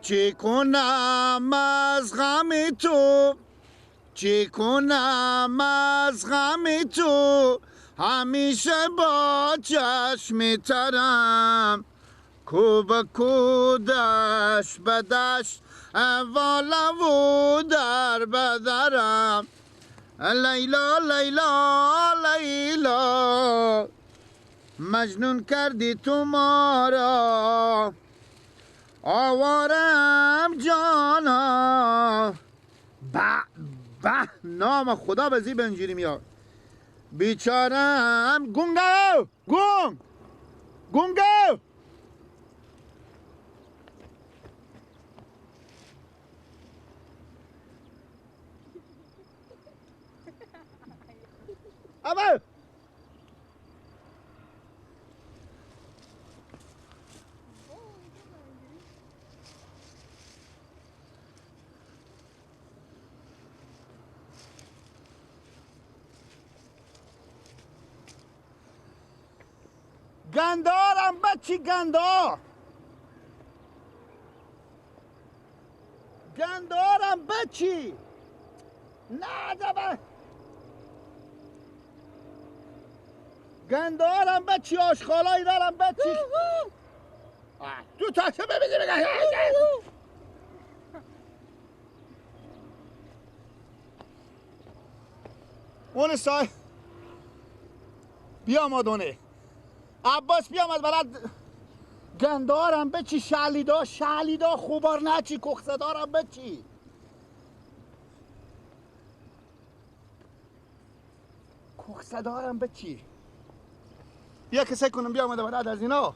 چی کنم از غم تو، چی کنم از غم تو، همیشه با چشم ترم، کو به کو دشت به دشت، والا و در به درم، لیلا لیلا لیلا مجنون کردی تو ما را، آوارم جانا. به به نام خدا به زیب انجیری میاد بیچارم. گونگو گونگ گونگو اول گندارم بچی، گندار گندارم بچی، نه دبه گندارم بچی، آشخالایی دارم بچی. تو تاشه ببینی بگه اون سای بیا مادونه عباس بیامد برات. گندارم بچی، شلیدا شلیدا خوبار نچی، کخصدارم بچی. کخصدارم بچی. بیا کسه کنم بیا آمده برات از اینا.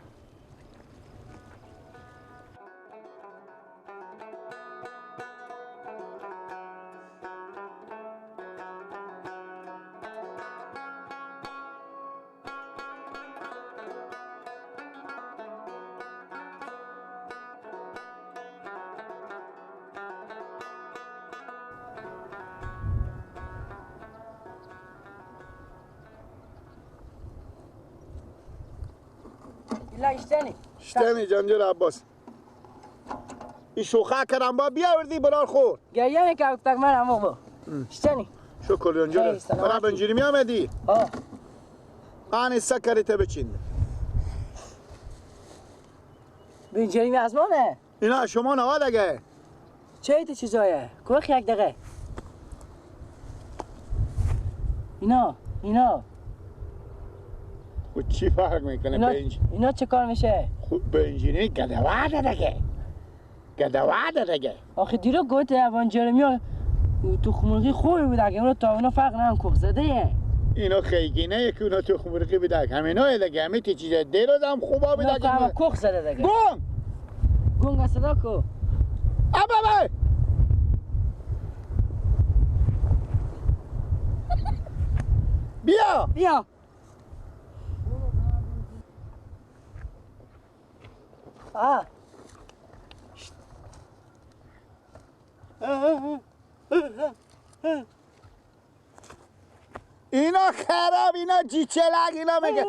اشتنی جانجر عباس این شوخه کردم با بیاوردی برار خور گریه نکرد تک من هم با اشتنی شکر جانجر برا بنجیری می آمدی؟ آه آنی سکری تا بچین بنجیری می از مانه؟ اینا شما نه دیگه چه ایت چیزایه؟ کوخ یک دقیقه اینا اینا و چی فرق میکنه بنج؟ اینا چه کار میشه؟ خب بنجینی گدواده دیگه گدواده دیگه. آخه دیرو گوت اوانجرمی تو خمرقی خوبی بود اگه اونو تا اونا فرق نم کوخ زده. اینا خیگینه که اونا تو خمرقی بوده همینا دیگه همین تی چیزا دیروز هم خوبا بوده دیگه. اینا کوخ زده دیگه. گونگ گونگ صدا کو. ابا بیا بیا آه. اینا خراب، اینا جیچلک، اینا میگه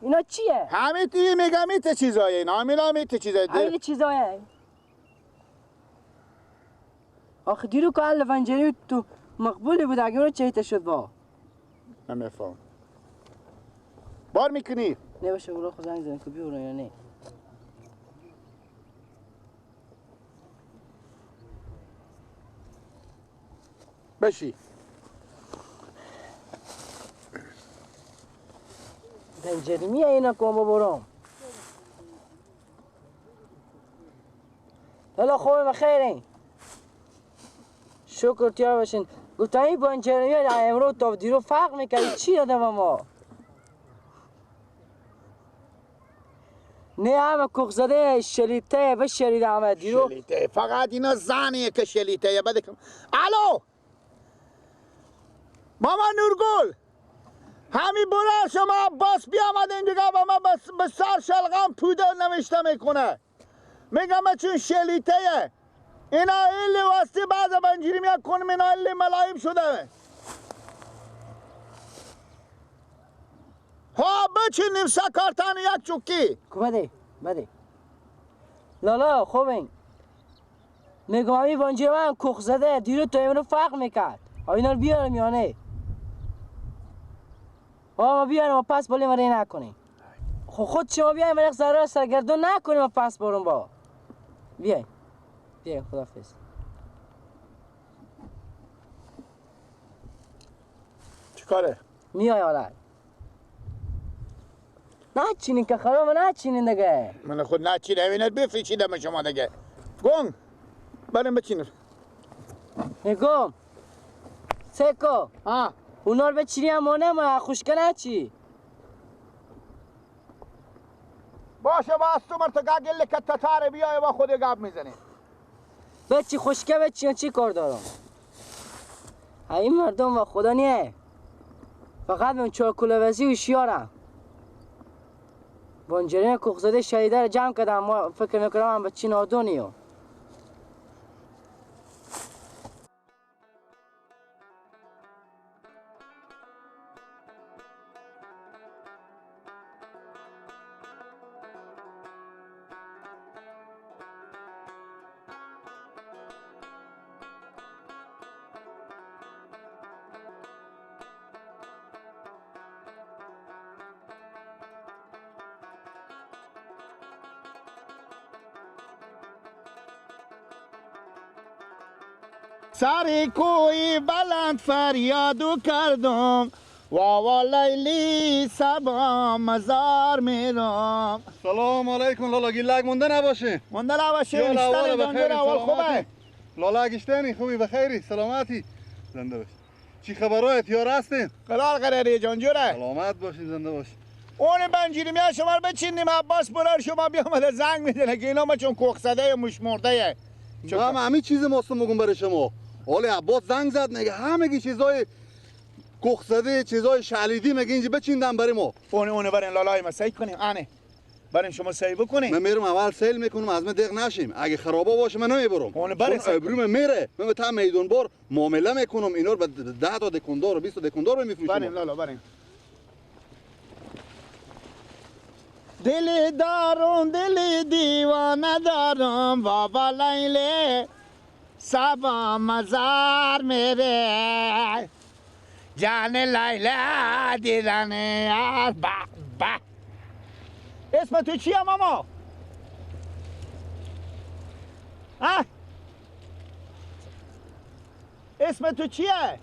اینا چیه؟ همه توی میگه میته چیزایه اینا، همینا میته چیزایه همین چیزایه. آخه دیرو که الفنجری تو مقبولی بود اگه اونو چهیته شد با نمیفهم. بار میکنی؟ نه باشه اولا خود زنگ زنگ که بیورن یا نه. بشی بنجرمیه اینا کن ببرم. لالا خوبه بخیرین شکر تیار باشین. گفتم این بنجرمیه امروز تا دیرو فرق میکرد چی داده به ما؟ نه همه کوخ زده شلیته به شلیده همه دیرو شلیته فقط اینا زنیه که شلیته یا بده. الو ماما نورگل همین برا شما عباس بیامد اینجا با ما به سر شلغم پوده نوشته میکنه میگم چون شلیته اینا ایلی واسطی بعض بنجیری میاد کنم اینا ایلی ملایم شده ها بچینیم سکارتن یک چوکی کو بده بده لالا خوبین میگم همین بانجی من کخ زده دیرو تا امرو فرق میکرد. اینا رو بیارم یا نه؟ ما بیارم و پس بالیم ری نکنیم. خود شما بیایم یک ذره سرگردون نکنیم و پس برم با. بیایم بیایم خداحافظ. چیکاره؟ میای حالا. نچینین که خراب نچینین دیگه. من خود نچینم اینا بفریچیدم شما دیگه. گنگ بریم بچینیم. میگم سکو ها اونا رو بچینی امانه ما خوشگل نچی. باشه با از تو مرتقا گله که تتاره بیای با خود گاب میزنی. بچی خوشگل بچی چی کار دارم؟ این مردم و خدا نیه. فقط من چاکوله وزی و شیارم. بانجرین کوخزاده شهیده رو جمع کردم. ما فکر میکنم هم بچی نادونیو. سر کوی بلند فریادو کردم واوا لیلی سبا مزار میرم. سلام علیکم لالا گیلک مونده نباشه. مونده نباشه. اول خوبه لالا گشتنی خوبی بخیری سلامتی زنده باش. چی خبرات یار هستین؟ قرار قراری جان جوره. سلامت باشین زنده باش. اون بنجیری میاد شما رو بچینیم عباس برار شما بیامده زنگ میزنه که اینا ما چون کوخ زده موش مرده. من همین چیز ماستم بگم برای شما. حالا عباس زنگ زد میگه همگی چیزای کوخ زده چیزای شلیدی میگه اینجا بچیندم برای ما. اون برین لالای ما سعی کنیم انه برین شما سعی بکنیم. من میرم اول سیل میکنم از من دق نشیم. اگه خرابا باشه من نمیبرم. اون برین ابروم میره. من تا میدون بار معامله میکنم اینا رو به 10 تا دکاندار و 20 تا دکاندار میفروشم. برین لالا برین. دل دارم دل دیوانه دارم بابا لیلی سبا مزار میره جان لیلا دیدن یار با با. اسم تو چیه ماما؟ ها؟ اسم تو چیه؟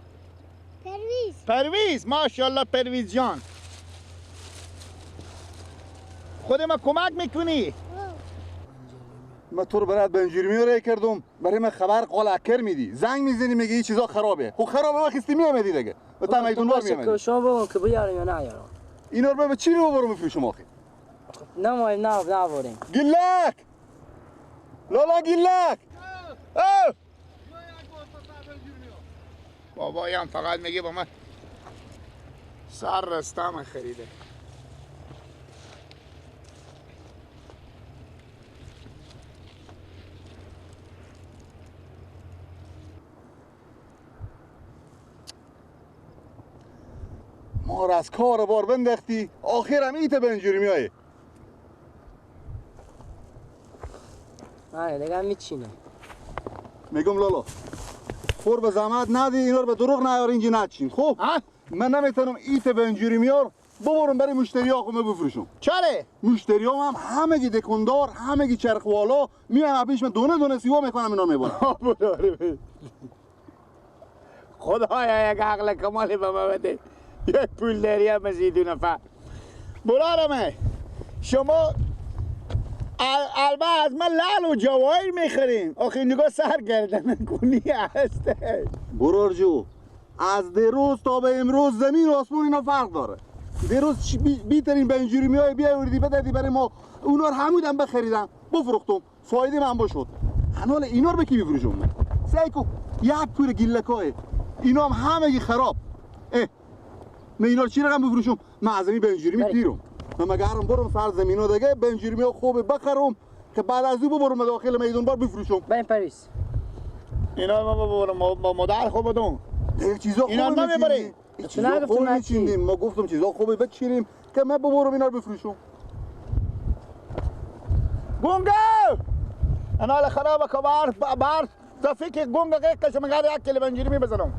پرویز. پرویز ماشاءالله پرویز جان. خود ما کمک میکنی؟ من تو رو برات بنجیری میاره کردم برای من خبر قالکر میدی زنگ میزنی میگه این چیزا خرابه. خب خرابه وقتی میامدی دیگه به تا میدون بار میامدی. شما بگم که بیارم یا نیارم اینا رو به چی رو ببرم بفروشم آخه؟ نه ما نه نبریم. گیلک لالا گیلک بابایم فقط میگه با من سر رستم خریده. ما را از کار بار بندختی آخرم ایت بنجوری میایه. آره دیگه میچینه. میگم لالا خور به زحمت ندی اینا رو به دروغ نیار اینجا نچین. خب من نمیتونم ایت بنجوری میار ببرم برای مشتری ها خب بفروشم. چرا؟ مشتری هم همگی دکاندار همگی چرخوالا میان پیش من دونه دونه سیوا میکنم اینا میبرم. خدایا یک عقل کمالی به من بده. یک پول داری هم از دو نفر برارمه. شما البته از من لعل و جواهر میخریم. آخه نگاه سر گردن کنی هسته. برار جو از دیروز تا به امروز زمین و آسمون اینا فرق داره. دیروز بیترین به اینجوری میای بیاوردی بدادی برای ما اونا رو همودم بخریدم بفروختم فایده من بشد. حالا اینا رو به کی بفروشم من؟ سعی کو یک پور گیلکای اینا هم همگی خراب. من اینا رو چی رقم بفروشم؟ من از این بنجیری میپیرم. من مگرم برم سر زمینا دیگه بنجیری می خوبه بخرم که بعد از او ببرم داخل میدون بار بفروشم. بریم پاریس. اینا ما ببرم با مادر خوب بدون. دیگه چیزا خوبه اینا نمیبری. چیزا خوبه میچیندیم. ما گفتم چیزا خوبه بچینیم که من ببرم اینا رو بفروشم. گونگو انا خرابه که بار تفیک گنگ قیق کشم مگر یک کلی بنجیری بزنم.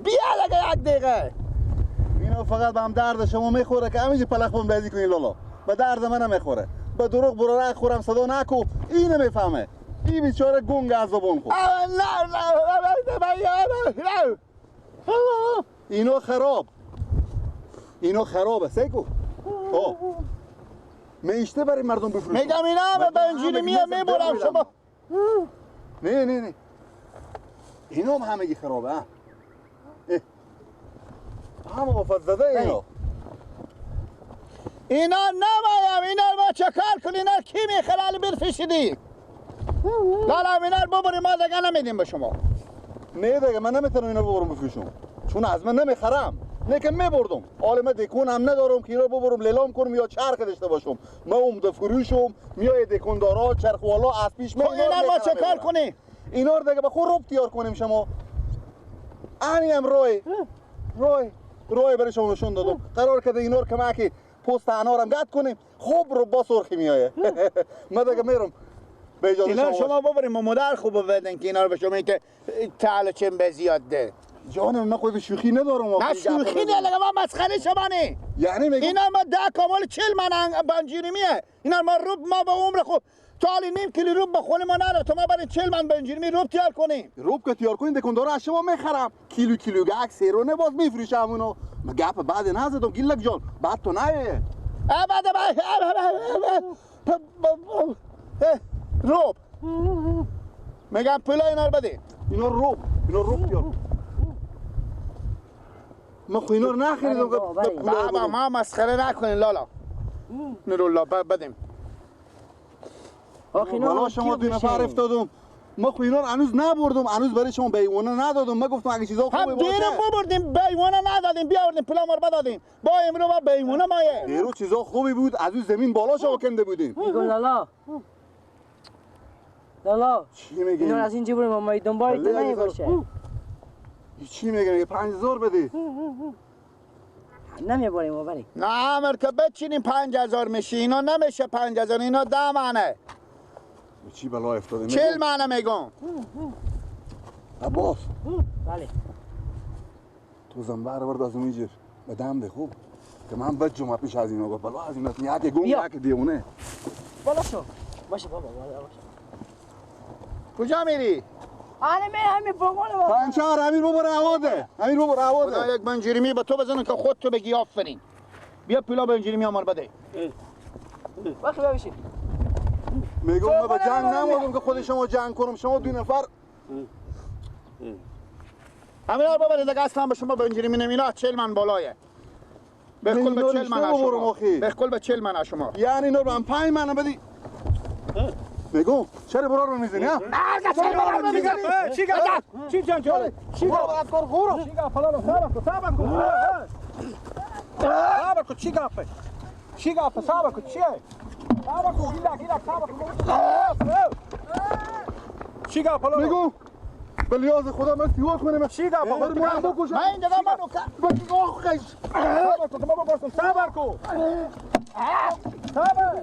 بیا لگه یک دقیقه. اینا فقط به هم درد شما میخوره که همینجا پلخ بم بازی کنی لالا. به درد من نمیخوره. به دروغ برو راه خورم صدا نکو. این نمیفهمه. این بیچاره گنگ از زبان خورد. نه. اینا خراب. اینا خرابه سیکو. او میشته برای مردم بفروشم. میگم اینا به بنجیری میبرم شما. نه نه نه. اینا هم همگی خرابه. هم آفت زده اینا. اینا نمایم اینا ما چه کار کنی؟ اینا کی میخره برفشیدی؟ لالا اینا رو ببریم ما دیگه نمیدیم به شما. نه دیگه من نمیتونم اینا ببرم بفروشم چون از من نمیخرم. نه که میبردم. حالا من دکون هم ندارم که اینا ببرم لیلام کنم یا چرخ داشته باشم. من عمده فروشم میای دکوندارا چرخ والا از پیش می. اینا ما چه کار کنی؟ اینا رو دیگه به خود رب تیار کنیم شما. انی هم روی روی روی برای شما نشون دادم. قرار کرده اینا رو کمکی پوست انارم گد کنیم. خوب رو با سرخی میایه. من دیگه میرم. به اجازه اینا شما ببریم ما مادر خوب بدن که اینا رو به شما که تعالی چم به زیاد ده. جانم من خود شوخی ندارم. نه شوخی نه لگه ما مسخره شما نه. یعنی میگم اینا ما 10 کامل 40 من بنجیری میه. اینا ما روب ما به عمر خوب تالی نیم کیلو روب به خونه ما نره تو ما برای 40 من بنجیری روب تیار کنیم. روب که تیار کنیم دکاندارا از شما میخرم. کیلو کیلو گک سیرونه باز میفروشم اونو. من گپ بعد نزدم گیلک جان. بعد تو نه. بعد روب میگم پولا اینا رو بده. اینا روب اینا روب تیار. ما خو اینا رو نخریدم. بابا ما مسخره نکنین لالا. نورالله بدیم. بالا شما دو نفر افتادم. ما خو اینا رو هنوز نبردم. هنوز برای شما بیوانه ندادم. ما گفتم اگه چیزا خوبه باشه. هم دیرو ببردیم بیوانه ندادیم. بیاوردیم پولا ما رو بدادیم. با امرو ما بیوانه مایه. دیرو چیزا خوبی بود از اون زمین بالا شما کنده بودیم. میگم لالا. لالا چی میگی؟ اینا از اینجا بریم ما دنبال تو نمیباشه. چی میگم؟ میگه 5000 بده. نمیبریم ما بریم. نه امر که بچینیم 5000 میشه. اینا نمیشه 5000 اینا 10 معنی. چی بلا افتاده؟ 40 معنی میگم. عباس. بله. تو زنبر برد از اونجا به دم ده خوب که من بجم پیش از اینا گفت بلا از اینا یک گم یک دیونه. بالا شو. باشه بابا بالا باشه. کجا میری؟ آره می همین بگونه بابا. پنچار امیر ببر عواده. امیر ببر عواده. خدا یک بنجیری به تو بزنم که خود تو بگی آفرین. بیا پولا بنجیری آمار بده. وقت ببشین. میگم من به جنگ نمودم که خود شما جنگ کنم. شما دو نفر امیر بابا دیگه اصلا به شما بنجیری می نمینا 40 من بالایه. به کل به 40 من شما. به کل به 40 من شما. یعنی اینا رو هم 5 من بدی. میگم چرا برا رو میزنی ها؟ چرا برا رو میزنی؟ چی گفت؟ چی جان جان؟ چی گفت؟ افکار خورو. چی گفت؟ فلان صبر کن صبر کن. صبر کن چی گفت؟ چی گفت؟ صبر کن چیه؟ صبر کن ایلا ایلا صبر کن. چی گفت فلان؟ میگم به لیاز خدا من سیوا کنم. چی گفت؟ من بکشم. من اینجا منو بکش. صبر کن ما بپرسم صبر کن. صبر.